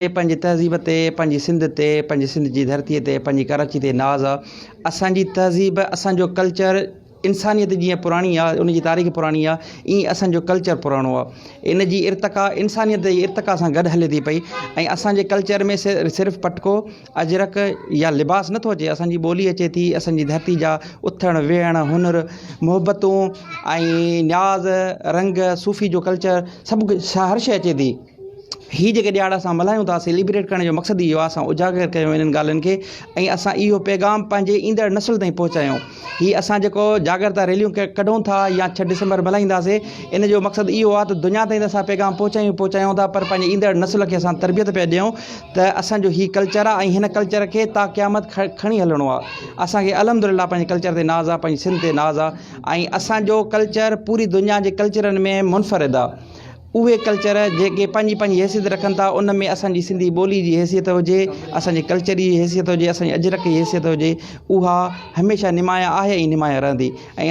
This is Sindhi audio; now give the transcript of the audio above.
پنهنجي تهذيب تي، پنهنجي سنڌ تي، پنهنجي سنڌ جي ڌرتيء تي، پنهنجي ڪراچي تي ناز آ. اسان جي تهذيب، اسان جو ڪلچر انسانيت جيئن پراڻي آ، ان جي تاريخ پراڻي آ، ائين اسان جو ڪلچر پراڻو آ. ان جي ارتقا انسانيت جي ارتقا سان گڏ هلي ٿي پئي ۽ اسان جي ڪلچر ۾ صرف پٽڪو، اجرڪ يا لباس نٿو اچي، اسان جي ٻولي اچي ٿي، اسان جي ڌرتي جا اٿڻ ويهڻ، هنر، محبتون ۽ نياز، رنگ، صوفي جو ڪلچر سڀ ڪجهه هر شيء اچي ٿي. هي جيڪي ڏهاڙا اسان ملهايون ٿا سيليبريٽ ڪرڻ جو مقصد اهو آهي اسان اجاگر ڪيون انهن ڳالهين کي ۽ اسان اهو پيغام پنهنجي ايندڙ نسل تائين پهچايون هي اسان جيڪو جاڳرتا ريليون ڪڍون ٿا يا ڇهه ڊسمبر ملهائينداسي ان جو مقصد اهو آهي ته دنيا تائين ته اسان پيغام پهچايون پهچايون ٿا پر پنهنجي ايندڙ نسل کي اسان تربيت پيا ڏيون ته اسان جو هي ڪلچر آهي ۽ هن ڪلچر کي تا قيامت کڻي هلڻو آهي اسان کي الحمد لله پنهنجي ڪلچر تي ناز آهي پنهنجي سنڌ تي ناز آهي ۽ اسان جو ڪلچر پوري دنيا جي ڪلچرن ۾ منفرد آهي اهي ڪلچر جيڪي پنهنجي پنهنجي حيثيت رکن ٿا ان ۾ اسان جي سنڌي ٻولي جي حيثيت هجي اسان جي ڪلچر جي حيثيت هجي اسان جي اجرڪ جي حيثيت هجي اها هميشه نمايان آهي ۽ نمايان رهندي ۽